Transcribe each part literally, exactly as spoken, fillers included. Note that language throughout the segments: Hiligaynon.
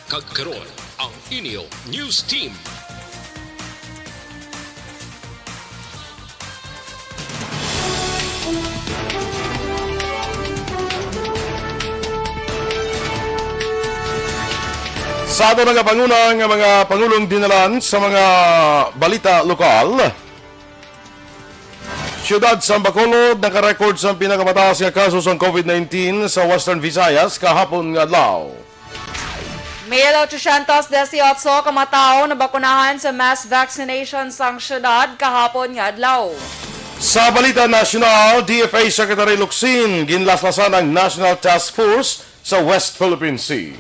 Kag karon, ang inyo news team. Sa ato nga panguna nga mga pangulong dinalan sa mga balita lokal, Siyudad sang Bacolod nakarecord sang pinakamataas nga kaso sang covid nineteen sa Western Visayas kahapon nga adlaw. Mil ochocientos dieciocho ka mga tawo nabakunahan sa mass vaccination sang siyudad kahapon nga adlaw. Sa balita nasyonal, D F A Secretary Locsin ginlaslasan ang National Task Force sa West Philippine Sea.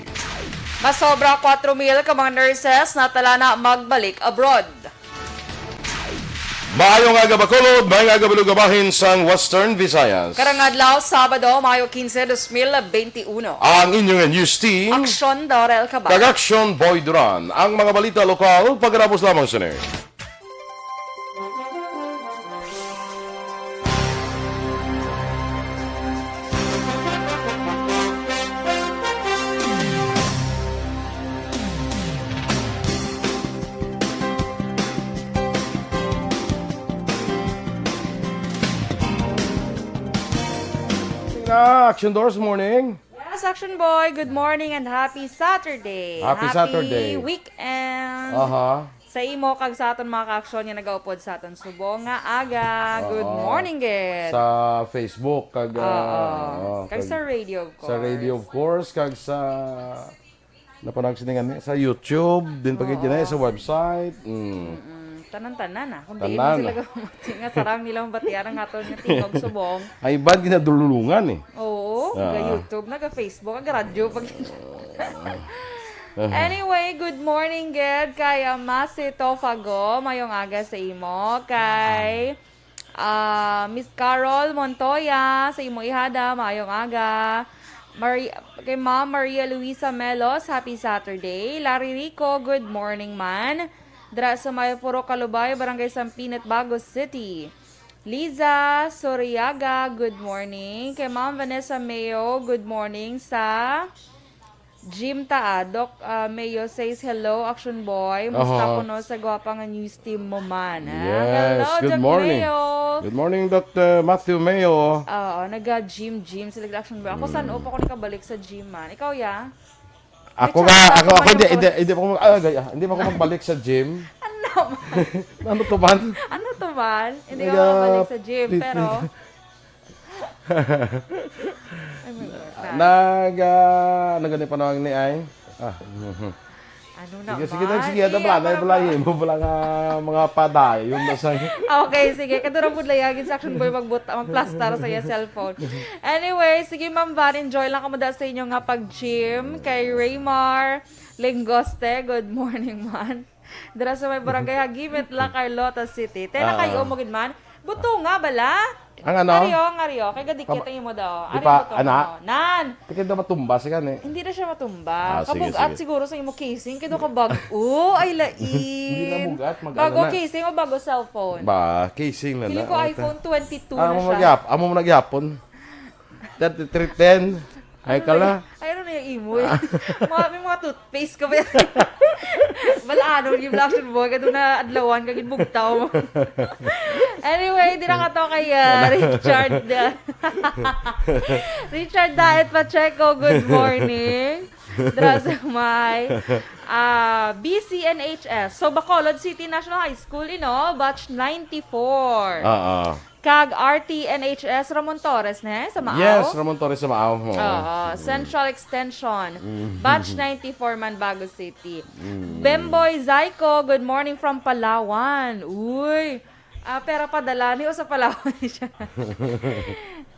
Masobra kwatro mil ka mga nurses na tala na magbalik abroad. Maayong aga, Bacolod, maayong aga, Baluga, bahin sang Western Visayas. Karong adlaw, Sabado, Mayo quince, dos mil veintiuno. Ang inyong news team, Aksyon Dorel Cabal. Kag Aksyon Boy Duran. Ang mga balita lokal, pagkatapos lamang sini. Na, Action Doors, morning. Yes, Action Boy, good morning and happy Saturday. Happy Saturday. Weekend. Aha. Sa imo kag sa aton mga ka-aksyon nga nagaupod sa aton subong nga aga. Good Oo. Morning, gid. Sa Facebook kag, Oo. Ah, oo, Kag kag sa radio, of sa radio, of course. Course, kag sa, napanag siningan ni, sa YouTube, din pa gid Oo. Yan, eh, sa website. Mm. Mm-mm. Tanan-tanan, ah. Kung diin Tanan. Man sila gamati nga sarang nila mabatian ang aton nga tingog subong. Ay, bad ginadululungan, eh. Oo, Ah. Ga-YouTube, naga-Facebook, naga-radyo, pag Anyway, good morning, gid, kay, ah, Masi Tofago. Mayong aga sa imo. Kay, ah, Miss Carol Montoya, sa imo ihada, mayong aga. Mari-, kay Ma'am Maria Luisa Melos, happy Saturday. Larry Rico, good morning, man. Dira sa may Purok Kalubay, Barangay Sampinit, Bago City. Liza Soriaga, good morning. Kay Ma'am Vanessa Mayo, good morning sa Jim ta, ah, Doc, ah, Mayo says, "Hello, Action Boy. Musta Aha. Kuno sa gwapa nga news team mo man?" Ah, Yes, hello, good Doc morning. Mayo. Good morning, Doctor Matthew Mayo. Oo, naga-gym, gym sila, Action Boy. Ako, san Mm. pa ko nakabalik sa gym, man? Ikaw, ya? Ako Richard, nga, ako, ako, ako, hindi, man, hindi, hindi pa ako, ah, gaya, hindi pa ako magbalik sa gym. Ano man? Ano to man? Ano to man? Hindi ka Naga-, makabalik sa gym, tit-, pero Ay, my God. Nag, ah, nagani pa naman ni ay. Ah. Ano Sige, sige, naman? sige, ano, Iya, bala, para bala, ma- mo, bala nga mga paday, yung nasa Okay, sige. Kadura pud layagin sa Action Boy magbut-, magplastar sa iya cellphone. Anyway, sige, Ma'am Van, enjoy lang kamo da sa inyo nga pag-gym. Kay Raymar Lingoste, good morning, man. Dira sa may barangay Hagimit, La Carlota City. Te, Ah. nakayo mo gid man. Buto nga bala? Ang ano? Ngari-o, ngari-o. Kay gadikit Kam-, ang imo daw. di Ari pa, buto ana? mo. Nan! Tikid na matumba si gani. Hindi na siya matumba. Ah, sige, Kabugat sige. siguro sa imo casing. Kay do ka bag-o. Ay, lain. Hindi na bugat, mag-, Bago ano na. casing o bago cellphone? Ba, casing na Feeling na. ko Oh, iPhone twenty-two Ah, na amo siya. magyap-, amo mo nagyapon. Thirty-three ten. Ay, Ano kala. na y-, ay, ano na yung imo eh? Mga, may mga toothpaste ka ba yan? Balaano yung Action Boy, kadto na adlawan, kag inbugtaw mo. Anyway, di na ka to kay, ah, Richard, ah, Richard Daet Pacheco, good morning. Dra sa may, ah, B C N H S. So, Bacolod City National High School, you know, batch ninety-four. Oo. Kag R T N H S Ramon Torres, ne? Sa Maaw? Yes, Ramon Torres sa Maaw. Oo. Oo, Mm. Central Extension. Mm. Batch ninety-four man, Bago City. Mm. Bemboy Zaiko, good morning from Palawan. Uy, ah, pera padala ni o sa Palawan siya.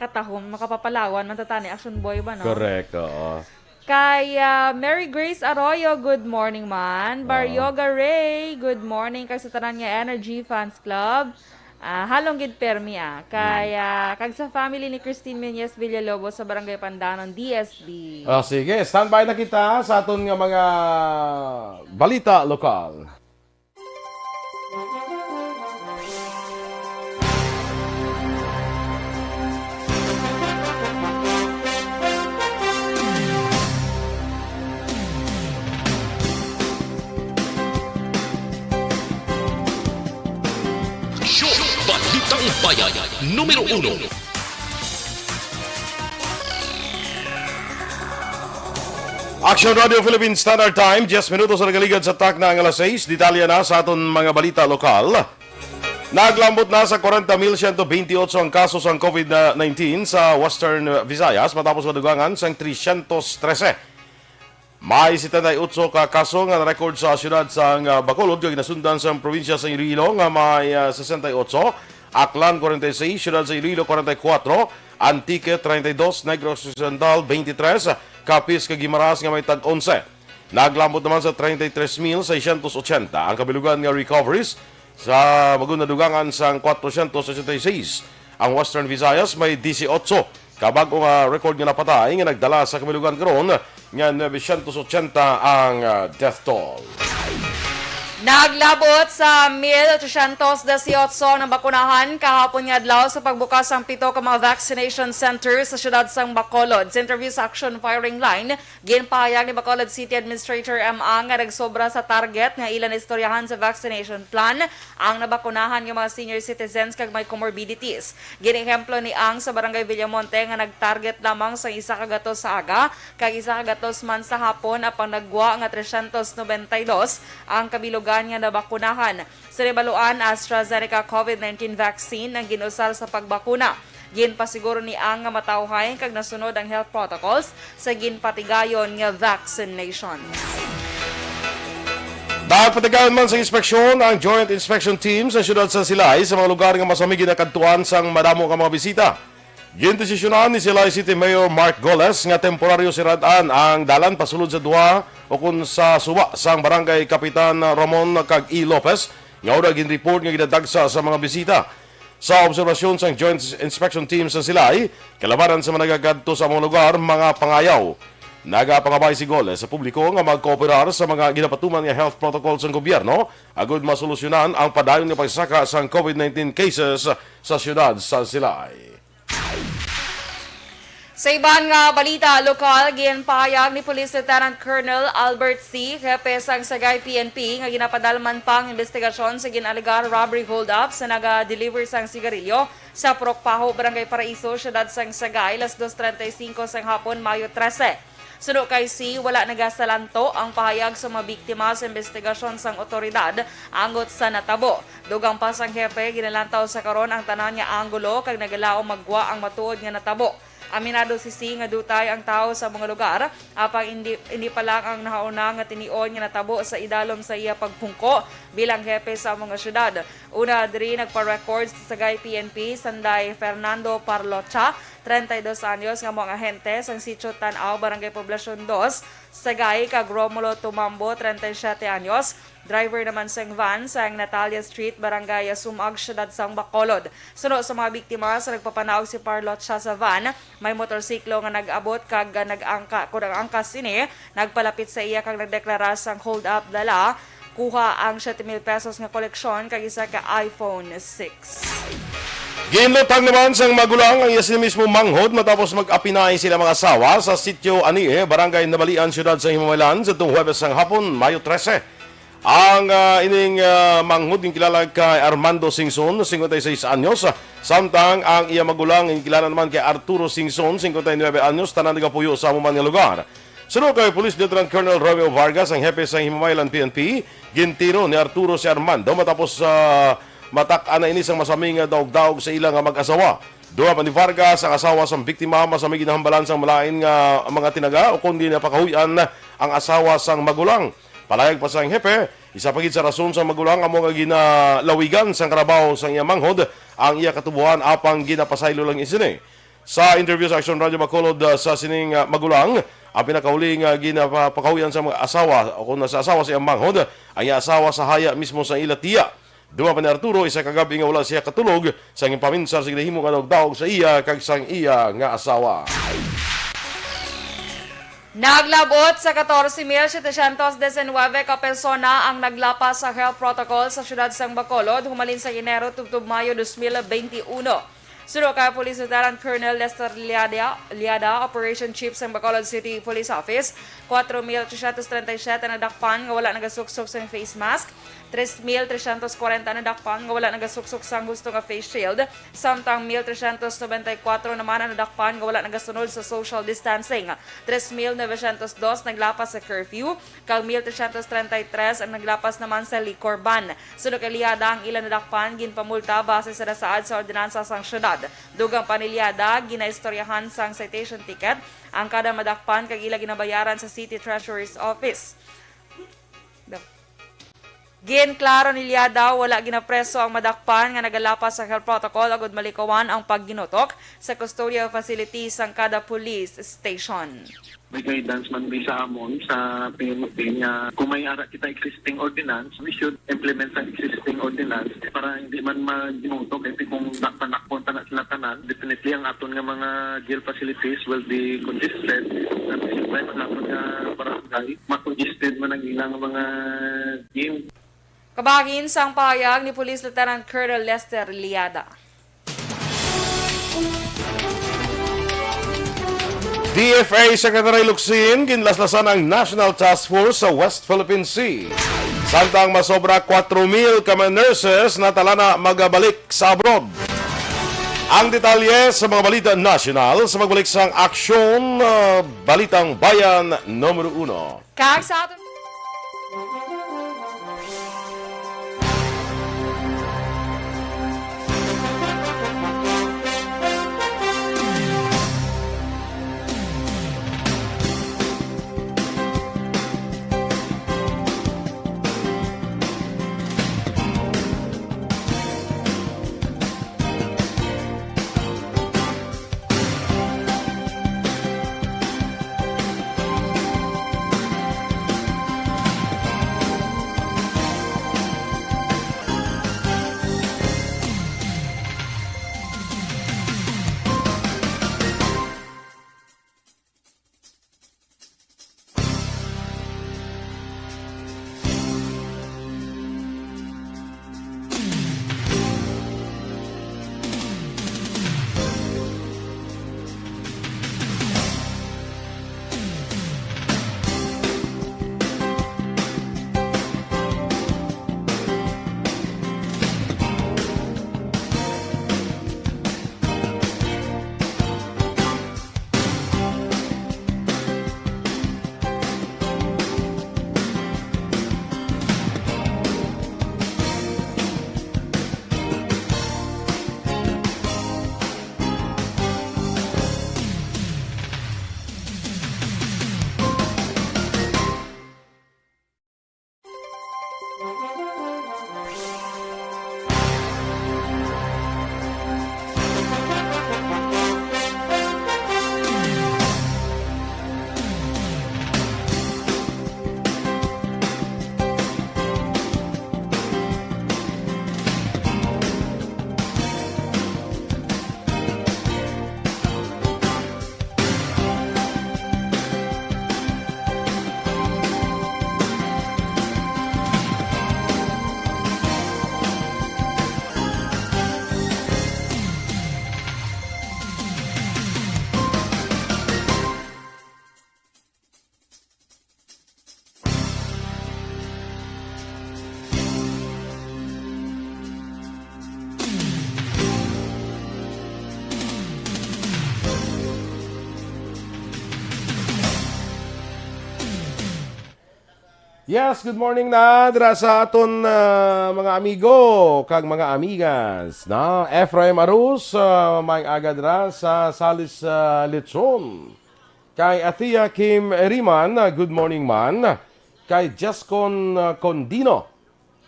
Katahom, makapapalawan man tatani, Action Boy ba, no? Correct, oo. Kay, ah, Mary Grace Arroyo, good morning man. Ah. Baryoga Ray, good morning. Kag sa tanan nga Energy Fans Club, ah, halong gid permi, ah. Kay, Mm. ah, kag sa family ni Christine Meñez Villalobos sa Barangay Pandanon, D S B. Ah, sige, standby na kita sa aton nga mga balita lokal. Bayan numero uno. Action Radio Philippine Standard Time, diyes minutos ang nagaligad sa takna nga alas sais. Detalye na sa aton mga balita lokal. Naglambot na sa kwarenta mil siyento bentiocho ang kaso sang COVID nineteen sa Western Visayas matapos madugangan sang trescientos trese. May setenta y ocho ka kaso nga na-record sa siyudad sang, ah, Bacolod, kag nasundan sang probinsya sa Iloilo nga may, ah, sesenta y ocho, Aklan kwarenta y seis, siyudad sa Iloilo kwarenta y kuwatro, Antique treinta y dos, Negros Occidental twenty-three, Capiz kag Guimaras nga may tag onse. Naglambot naman sa treinta y tres mil seiscientos ochenta ang kabilugan nga recoveries sa magun nadugangan sang cuatrocientos ochenta y seis. Ang Western Visayas may dieciocho ka bag-o nga record nga napatay nga nagdala sa kabilugan karon nga novecientos ochenta ang, ah, death toll. Naglabot sa mil ochocientos dieciocho ang nabakunahan kahapon nga adlaw sa pagbukas sang pito ka mga vaccination center sa siyudad sang Bacolod. Sa interview sa Action Firing Line, ginpahayag ni Bacolod City Administrator M. Ang nga nagsobra sa target nga ila naistoryahan sa vaccination plan ang nabakunahan nga mga senior citizens kag may comorbidities. Ginehemplo ni Ang sa Barangay Villamonte nga nag-target lamang sa isa ka gatos sa aga kag isa ka gatos man sa hapon, apang naggwa nga trescientos noventa y dos ang kabilugan nga nabakunahan. Sa nahibaluan, AstraZeneca COVID nineteen vaccine ang gin-usar sa pagbakuna. Ginpasiguro ni Ang nga matawhay kag nasunod ang health protocols sa ginpatigayon nga vaccination. Nagpatigayon man sa inspeksyon ang Joint Inspection Team sa siyudad sa Silay sa mga lugar nga masami ginakadtuan sang madamo nga mga bisita. Gindesisyonan ni Silay City Mayor Mark Goles nga temporaryo sirad-an ang dalan pasulod sa duha ukon sa suba sang Barangay Kapitan Ramon kag E. Lopez nga una ginreport nga ginadagsa sa mga bisita. Sa obserbasyon sang Joint Inspection Team sa Silay, kalabanan sa mga nagakadto sa mga lugar, mga pangayaw. Nagapangabay si Goles sa publiko nga magkooperar sa mga ginapatuman nga health protocol sang gobyerno agud masolusyonan ang padayon nga pagsaka sang COVID nineteen cases sa siyudad sa Silay. Sa iban nga balita lokal, ginpahayag ni Police Lieutenant Colonel Albert C., hepe sang Sagay P N P, nga ginapadalman pa ang investigasyon sa gin-alegar robbery hold-up sa naga-deliver sang sigarilyo sa Purok Paho, Barangay Paraiso, siyudad sang Sagay, alas dos treinta y cinco sang hapon, Mayo trese. Suno kay C, wala nagasalanto ang pahayag sa mga biktima sa investigasyon sang otoridad angot sa natabo. Dugang pa sang hepe, ginalantaw sa karon ang tanan nga anggulo kag nagalaom maggwa ang matuod nga natabo. Aminado si C nga dutay ang tawo sa mga lugar, apang indi, indi pa lang ang nahauna nga tinion nga natabo sa idalom sa iya pagpungko bilang hepe sa mga syudad. Una diri nagpa-record sa Sagay P N P, Sanday Fernando Parlocha, treinta y dos anyos, nga amo ang ahente sang Sitio Tan-aw, Barangay Poblacion dos, Sagay, kag Romulo Tumambo, treinta y siete anyos, driver naman sang van sang Natalia Street, Barangay Sumag, Siyudad sang Bacolod. Suno sa mga biktima, sa nagpapanaog si Parlocha sa van, may motorsiklo nga nag-abot kag nag-angka, kun ang angkas ini, nagpalapit sa iya kag nagdeklara sang hold up, dala, kuha ang siyete mil pesos nga koleksyon kag isa ka iPhone six. Ginlutang naman sang magulang ang iya sini mismo manghod matapos mag-apinay sila mga asawa sa Sitio Anie, Barangay Nabalian, Siyudad sa Himamaylan, sa tuong Huwebes sang hapon, Mayo trese. Ang, ah, ining, ah, manghod ginkilala kay Armando Singson, singkwenta y seis anyos, samtang ang iya magulang ginkilala naman kay Arturo Singson, singkwenta y nuebe anyos, tanan nagapuyo sa amo man nga lugar. Suno kay Police Lieutenant Colonel Romeo Vargas, ang hepe sang Himamaylan P N P, gintiro ni Arturo si Armando matapos, ah, matak-an na ini sang masami nga daog-daog sa ila nga mag-asawa. Dugang pa ni Vargas, ang asawa sang biktima masami ginahambalan sang malain nga mga tinaga, ukon ginapakahuy-an ang asawa sang magulang. Palayag pa sang hepe, isa pa gid sa rason sang magulang amo nga ginalawigan sang karabaw sang iya manghod ang iya katubohan, apang ginapasaylo lang isini. Sa interview sa Action Radio Bacolod, ah, sa sining, ah, magulang, ang pinakauli nga ginapakahuyan sa mga asawa o kung sa asawa sa iyang manghod, ang iya asawa sa haya mismo sa ila tiya. Dugang pa ni Arturo, isa ka gab-i nga wala siya katulog sa gipaminsar sa ginahimo nga daog-daog sa iya kag sang iya nga asawa. Naglabot sa katorse mil setecientos diecinuebe ka persona ang naglapas sa health protocol sa siyudad sang Bacolod humalin sa Enero tubtob Mayo dos mil benti uno. Suno kay Police Lieutenant Colonel Lester Liada, Liada, Operation Chief sang Bacolod City Police Office, kwatro mil tresyentos treinta y siete ang nadakpan nga wala nagasuksok sang face mask, tres mil tresyentos kwarenta ang nadakpan nga wala nagasuksok sang husto nga face shield, samtang mil tresyentos nobenta y kwatro naman ang nadakpan nga wala nagasunod sa social distancing, tres mil novecientos dos naglapas sa curfew, kag mil tresyentos treinta y tres ang naglapas naman sa liquor ban. Suno kay Liada, ang ila nadakpan ginpamulta base sa nasaad sa ordinansa sang syudad. Dugang pa ni Liada, ginaistoryahan sang citation ticket ang kada madakpan kag ila ginabayaran sa City Treasurer's Office. Ginklaro ni Liada, wala ginapreso ang madakpan nga nagalapas sa health protocol agud malikawan ang pagginutok sa custodial facility sang kada police station. May guidance man bi sa amon sa P N P nga kung may ara kita existing ordinance, we should implement sa existing ordinance para hindi man maginutok. Kasi kung panakpon ta na sila tanan, definitely ang aton nga mga jail facilities will be congested. At the same time, ang aton nga barangay, makongested man ang ilang mga jail. Kabahin sang pahayag ni Police Lieutenant Colonel Lester Liada. D F A Secretary Locsin, ginlaslasan ang National Task Force sa West Philippine Sea. Samtang masobra kwatro mil ka mga nurses na tala na magabalik sa abroad. Ang detalye sa mga balita nasyonal sa pagbalik sang Aksyon, ah, Balitang Bayan numero uno. Kag sa aton Yes, good morning na dira sa aton, ah, mga amigo kag mga amigas, na Ephraim Arus, ah, may aga dira sa Salis, ah, Lechon. Kay Athea Kim Riman, ah, good morning man. Kay Jescon, ah, Condino,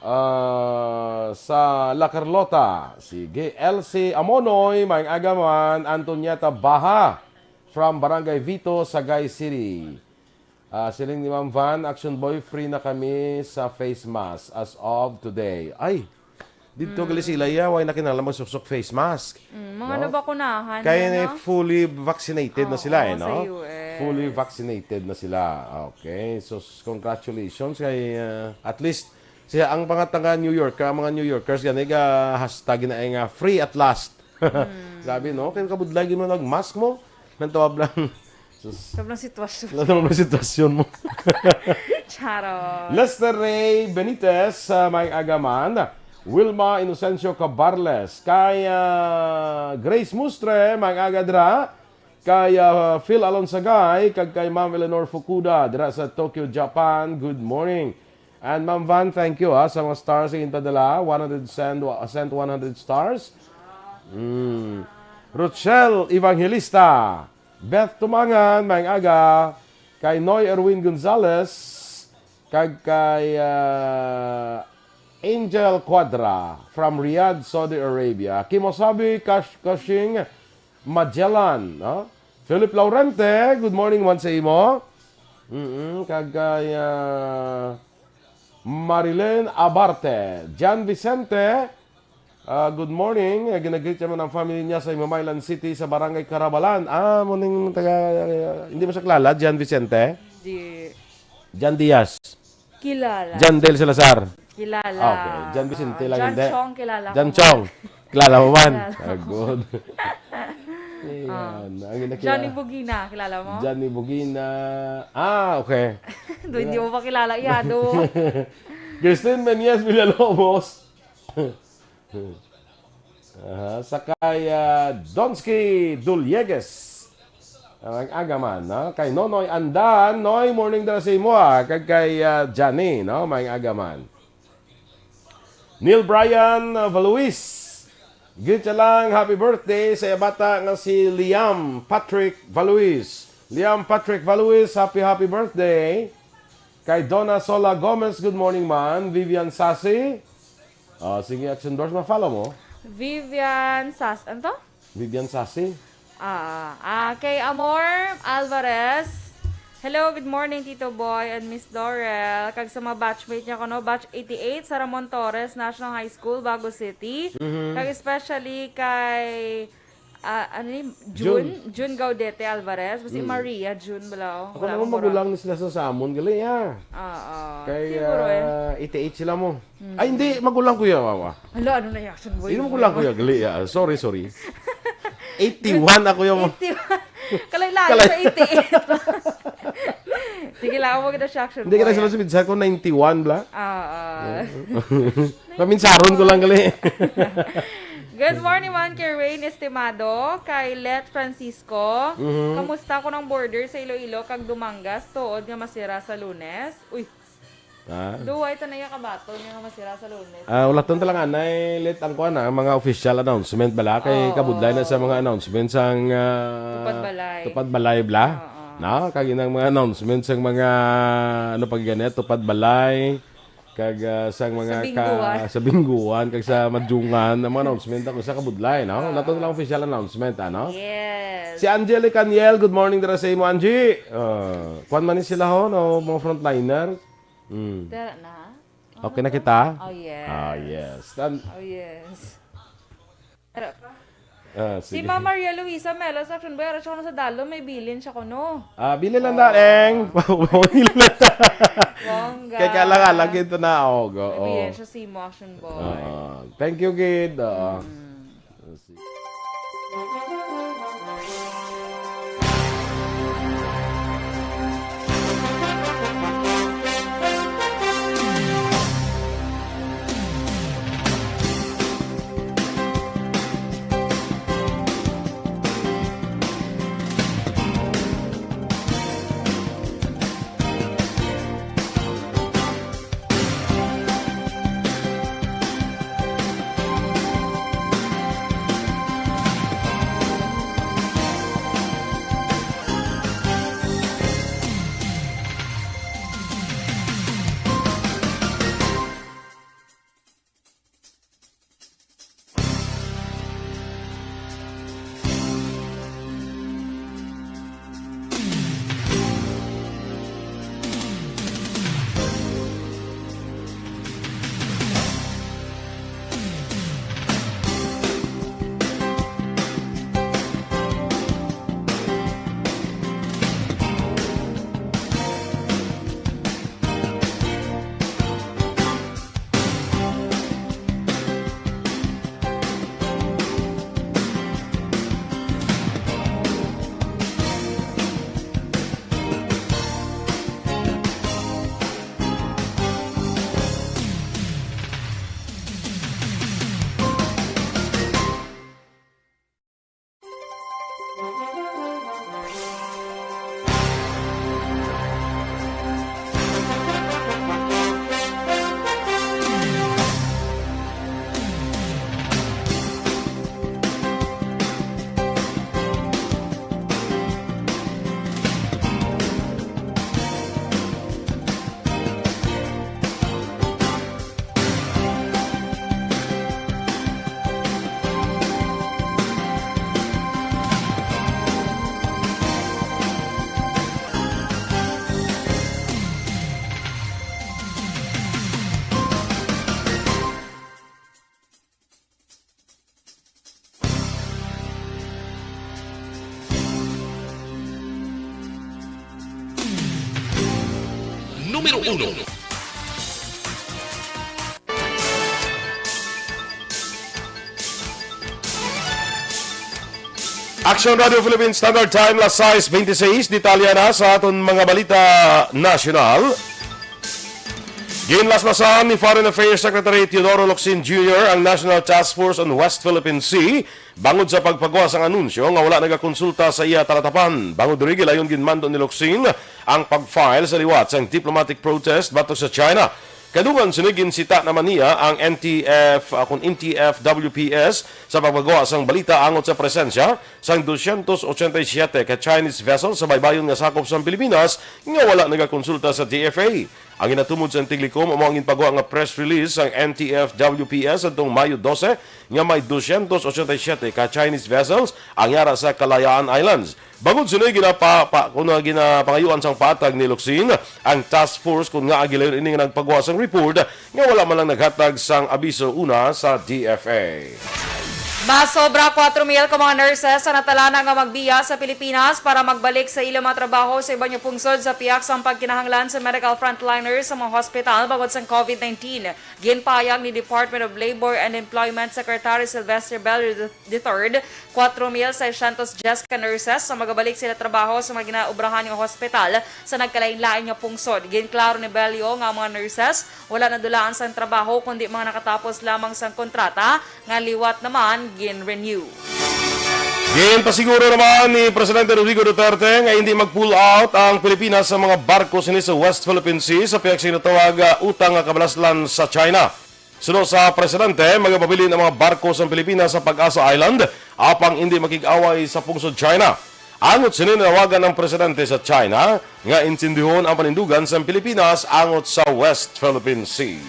ah, sa La Carlota. Sige, Elsie Amonoy, may aga man. Antonieta Baha from Barangay Vito, Sagay City. Ah, siling ni Ma'am Van, Action Boy, free na kami sa face mask as of today. Ay, dito gali sila, ya, way na kinahanglan magsuksok face mask. Mm, mga nabakunahan Kaya na, na no? Fully vaccinated na Oo, sila, eh, sa no? U S. Fully vaccinated na sila. Okay. So, s- congratulations kay, uh, at least, siya ang mga taga New York, ang mga New Yorkers, gani ga hashtag na nga free at last. Grabe, no? Kaya kabudlay, gid mo nag-mask mo. Nantawab lang. Sus. Sobrang sitwasyon. Sobrang sitwasyon mo. Charot. Lester Ray Benitez, ah, may agaman. Wilma Inocencio Cabarles. Kay, ah, Grace Mustre, may agadra. Kay, ah, Phil Alonsagay, kag kay Ma'am Eleanor Fukuda, dira sa Tokyo, Japan. Good morning. And Ma'am Van, thank you, ha, sa mga stars nga ginpadala. One hundred send, wa-, sent one hundred stars. Mm. Rochelle Evangelista, Beth Tumangan, maayong aga. Kay Noy Erwin Gonzalez, kag kay, ah, Angel Quadra from Riyadh, Saudi Arabia. Kimosabi Kash-, Kashing Magellan, no? Philip Laurente, good morning man sa imo. Mm, kag kay, ah, Marilyn Abarte, Jan Vicente, ah, good morning. Eh, ginagreet siya man ang family niya sa Imamaylan City, sa Barangay Carabalan. Ah, mo ning taga, hindi mo siya kilala, Jan Vicente? Di. Jan Diaz. Kilala. Jan Del Salazar. Kilala. Okay. Jan Vicente Ah, lang, Jan hindi. Chong, kilala Jan ko. Chong. Kilala mo man? Kilala Ah, ko. Good. Ayan. Ah. Ang ina-, Johnny kilala. Bugina, kilala mo? Johnny Bugina. Ah, okay. Do, hindi mo pa kilala, Yado. Christine Menyes Villalobos. Aha, sa kay, ah, Donsky Duliegues. Ang agaman, no? Kay Nonoy Andan, Noy, morning dala sa imo, ah. Kag kay, ah, Johnny, no? May agaman. Neil Brian, uh, Valuis. Greet siya lang, happy birthday sa iya bata nga si Liam Patrick Valuis. Liam Patrick Valuis, happy, happy birthday. Kay Donna Sola Gomez, good morning, man. Vivian Sasi. Oh, sige, Action Doors, ma-follow mo. Vivian Sas-, ano to? Vivian Sasi. Ah, ah, kay Amor Alvarez. Hello, good morning, Tito Boy and Miss Dorel. Kag sa mga batchmate niya, kuno, batch eighty-eight sa Ramon Torres National High School, Bago City. Mhm. Kag especially kay, ah, ano ni? June? June. June Gaudete Alvarez. Basi Mm. Maria June bala, oh. Ako Wala naman akong magulang ni sila sa Samon, gali, ah. Oo. Kay, Siguro, eh. ah, eighty-eight sila mo. Mm. Ay, hindi. Magulang ko yan, mama. Hala, ano na yung action, boy? Hindi magulang ko yan, gali, ah. Sorry, sorry. Eighty-one ako yung Eighty-one. Kalay-layo Kalay- sa eighty-eight. Sige lang, huwag na siya action, Hindi ka boy. na sila sumidsa ko, ninety-one, bla? Ah, ah. Paminsaron ko lang, gali. Good morning, man, kay Rain Estimado, kay Let Francisco. Mhm. Kamusta ko ng border sa Iloilo kag Dumangas, tuod nga masira sa Lunes? Uy. Ah. Duwa ito na yung kabaton nga masira sa Lunes. Ah, wala ton talaga, nay, let ang kuwan, ah, ang mga official announcement bala, kay Oo. kabudlay na sa mga announcement sang, ah, Tupad Balay. Tupad Balay, bla? Oo. Na, kag inang mga announcement sang mga, ano pa gani, Tupad Balay, kag, ah, sang mga Sa ka-, Bingguan. sa Bingguan, kag sa Madyungan, ang mga announcement ako sa kabudlay, no? Oo. Wala ton lang official announcement, ano? Yes. Si Angelica Niel, good morning dira sa imo, Angie. Ah, kuwan man ni sila, ho, no? Mga frontliner. Mm. Tara na. Okay na kita? Oh, yes. Ah, yes. Tan- Oh, yes. Tara pa. Ah, Si sige. Ma'am Maria Luisa Melo sa Action Boy, ara siya kuno sa Dalo, may bilin siya kuno. Ah, bilin lang Oh. na, Eng. Bilin lang. Bongga. Kay kailangan lang ito na, oh, go, May bilin oh. siya si Mo Action Boy. Ah, thank you, kid. Ah. Mm. Sige. Uno. Action Radio Philippine Standard Time, las sais bente seis. Detalye na sa aton mga balita nasyonal. Ginlaslasan ni Foreign Affairs Secretary Teodoro Locsin Junior ang National Task Force on West Philippine Sea bangod sa pagpagawa sang anunsyo nga wala nagakonsulta sa iya talatapan. Bangod diri, gilayon ginmando ni Locsin ang pag-file sa liwat sang diplomatic protest batok sa China. Kadungan sini, ginsita naman niya ang N T F, ah, kun N T F W P S sa pagpagawa sang balita angot sa presensya sang dosyentos ochenta y siyete ka Chinese vessel sa baybayon nga sakop sang Pilipinas nga wala nagakonsulta sa D F A. Ang ginatumod sang Tiglikom amo ang ginpagawa nga press release sang N T F W P S adtong Mayo dose nga may dosyentos ochenta y siyete ka Chinese vessels ang yara sa Kalayaan Islands. Bangod sini, ginapa-, pa-, kuno ginapangayuan sang patag ni Locsin ang task force kon ngaa gilayon ini nga nagpagawa sang report nga wala man lang naghatag sang abiso una sa D F A. Mas sobra kwatro mil ka mga nurses ang natalana nga magbiya sa Pilipinas para magbalik sa ilang mga trabaho sa iban nga pungsod sa pihak sang pagkinahanglan sa medical frontliners sa mga hospital bangod sang COVID nineteen. Ginpahayag ni Department of Labor and Employment Secretary Sylvester Bello the third, kwatro mil seiscientos diyes ka nurses ang magabalik sila trabaho sa mga ginaobrahan nga hospital sa nagkalain-lain nga pungsod. Ginklaro ni Bello nga ang mga nurses wala nadulaan sang trabaho kundi mga nakatapos lamang sang kontrata nga liwat naman gin-renew. Ginpasiguro naman ni Presidente Rodrigo Duterte nga hindi mag-pull out ang Pilipinas sa mga barko sini sa West Philippine Sea sa pihak sa ginatawag, ah, utang nga kabalaslan sa China. Suno sa presidente, magapabilin ang mga barko sa Pilipinas sa Pag-asa Island apang hindi makig-away sa pungsod China. Angot sini, nanawagan ang presidente sa China nga insindihon ang panindugan sa Pilipinas angot sa West Philippine Sea.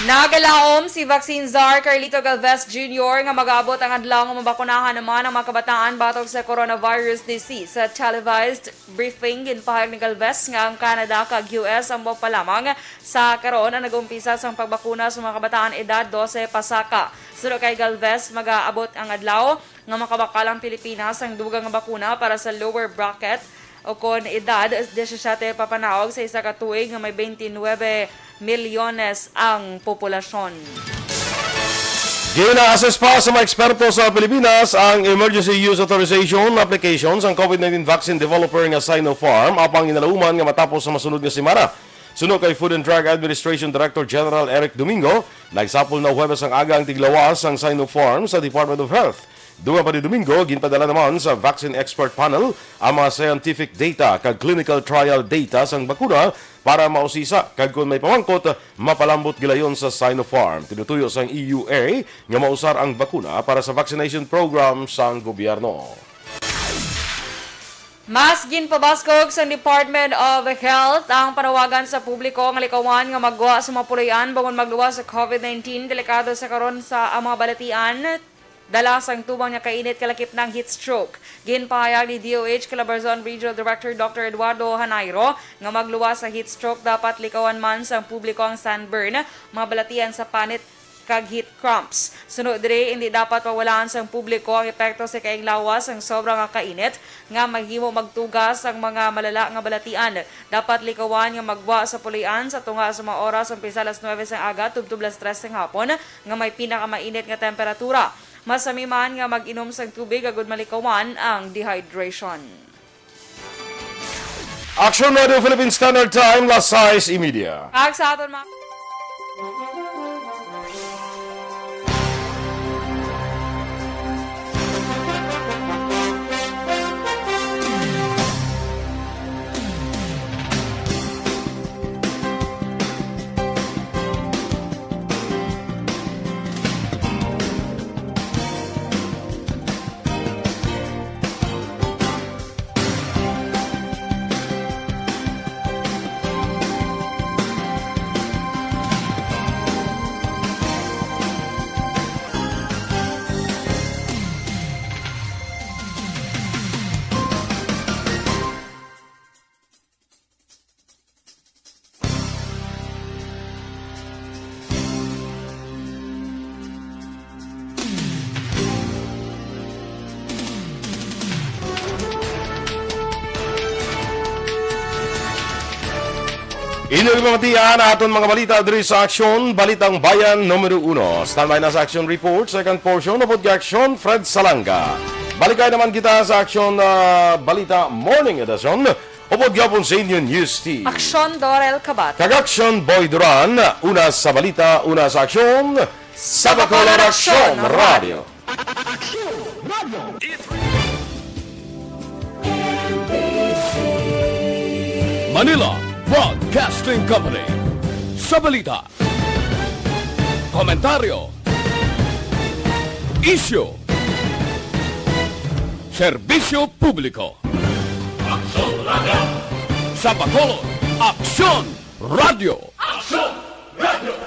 Nagalaom si vaccine czar Carlito Galvez Junior nga mag-aabot ang adlaw nga mabakunahan naman ang mga kabataan batok sa coronavirus disease. Sa televised briefing, ginpahayag ni Galvez nga ang Canada kag U S amo pa lamang sa karon ang nag-umpisa sang pagbakuna sa mga kabataan edad dose pasaka. Suno kay Galvez, mag-aabot ang adlaw nga makabakal ang Pilipinas sang dugang nga bakuna para sa lower bracket o kon edad disisyete papanaog sa isa ka tuig nga may twenty-nine milyones ang populasyon. Gina-assess pa sa mga eksperto sa Pilipinas ang emergency use authorization application sang COVID nineteen vaccine developer nga Sinopharm, apang ginalauman nga matapos sa masunod nga semana. Suno kay Food and Drug Administration Director General Eric Domingo, nagsapol na Huwebes ang aga ang tiglawas sang Sinopharm sa Department of Health. Dugang pa ni Domingo, ginpadala naman sa vaccine expert panel ang mga scientific data kag clinical trial data sang bakuna para mausisa, kag kon may pamangkot, mapalambot gilayon sa Sinopharm. Tinutuyo sang E U A nga mausar ang bakuna para sa vaccination program sang gobyerno. Mas ginpabaskog sang Department of Health ang panawagan sa publiko nga likawan nga maggwa sa mga puloy-an bangod magluwas sa COVID nineteen. Delikado sa karon sa ang mga balatian dala sang tubang nga kainit, kalakip na ang heat stroke. Ginpahayag ni D O H Calabarzon Regional Director Doctor Eduardo Janairo nga magluwas sa heat stroke dapat likawan man sang publiko ang sunburn, mga balatian sa panit, kag heat cramps. Suno diri, hindi dapat pawalaan sang publiko ang epekto sa kaing lawas sang sobra nga kainit nga mahimo magtuga sang mga malala nga balatian. Dapat likawan nga maggwa sa puloy-an sa tunga sa mga oras umpisa alas nuebe sang aga tubtob alas tres sang hapon nga may pinakamainit nga temperatura. Masami man nga mag-inom sang tubig agud malikawan ang dehydration. Action Radio Philippine Standard Time, las sais y media. Kag sa aton mga Inyo ipamatian aton mga balita diri sa Aksyon, Balitang Bayan numero uno. Standby na sa Aksyon Report, second portion, upod kay Aksyon Fred Salanga. Balikay naman kita sa Aksyon, ah, Balita Morning Edition, upod gyapon sa inyo News Team. Aksyon Dorel Kabat. Kag Aksyon Boy Duran, una sa balita, una sa aksyon, sa Bacolod Aksyon Radio. Manila Broadcasting Company. Sa balita, komentaryo, isyu, serbisyo publiko. Aksyon Radio. Sa Bacolod, Aksyon Radio. Aksyon